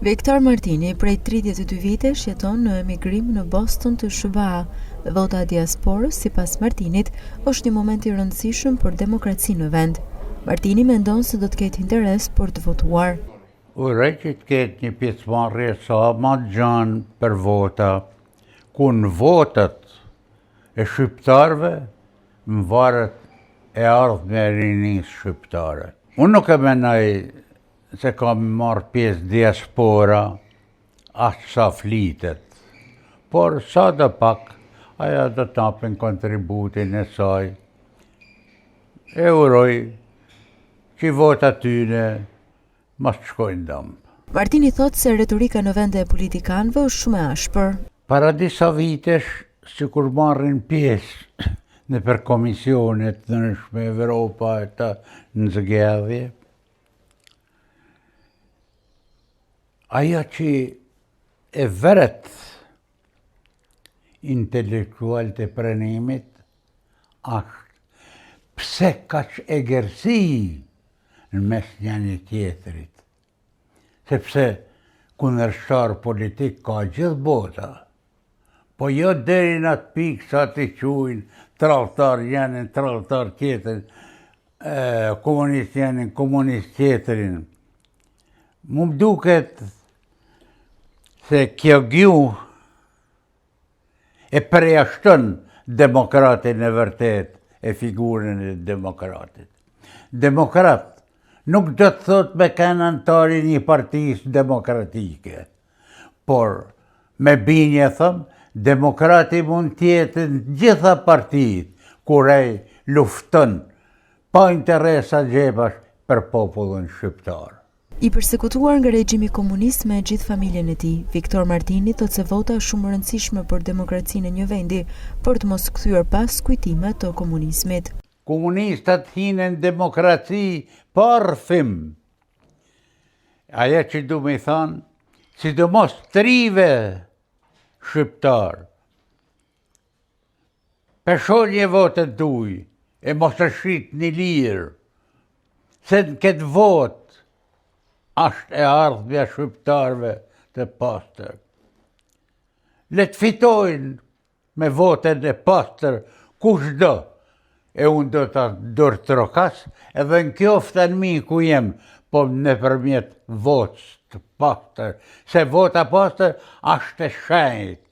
Viktor Martini prej 32 vitesh jeton në emigrim në Boston të SHBA dhe vota e diasporës, sipas Martinit, është një moment i rëndësishëm për demokracinë në vend. Martini mendon se do të ketë interes për të votuar. Uroj që të ketë një pjesëmarrje sa ma të gjanë për vota, ku në votat e shqiptarëve mvaret e ardhmja e rinisë shqiptare. Unë nuk e menoj se ka me marrë pjesë diaspora aq sa flitet, por sado pak ajo do të japin kontributin e saj. E uroj që votat tyne mos të shkojnë dëm. Martini thotë se retorika në vende e politikanëve është shumë e ashpër. Para disa vitesh, sikur marrin pjesë nëpër komisione të ndryshme Evropa e të në zgjedhje, ajo që e vret intelektualët e pranimit asht pse kaq egërsi në mes njani tjetrit, sepse kundërshtar politik ka gjithë bota, po jo deri në atë pikë sa t'i quajnë tradhtar njanin, tradhtar tjetrin, komunist njanin, komunist tjetrin. Mu më duket se kjo gjuhë e përjashton demokratin e vërtetë e figurën e demokratit. Demokrat nuk do të thotë me kenë anëtar i një partisë demokratike, por me binje thom, demokrati mund të jetë në gjitha partitë, kur ai lufton pa interesa xhepash për popullin shqiptar. I persekutuar nga regjimi komunist me gjithë familjen e tij, Viktor Martini thotë se vota është shumë e rëndësishme për demokracinë e një vendi, për të mos kthyer pas kujtime të komunizmit. Komunistat hinë në demokraci pa rrëfim. Ajo që du me i thanë, sidomos të rive shqiptarë, Peshonje votën tuj e mos e shitni lirë, se në këtë votë ashtë e ardhmja shqiptarëve të pastër. Le të fitojnë me votën e pastër kushdo, e unë do ta dorëtrokas edhe në kjoftë anmiku jem, po nëpërmjet votës të pastër, se vota pastër ashtë e shenjtë.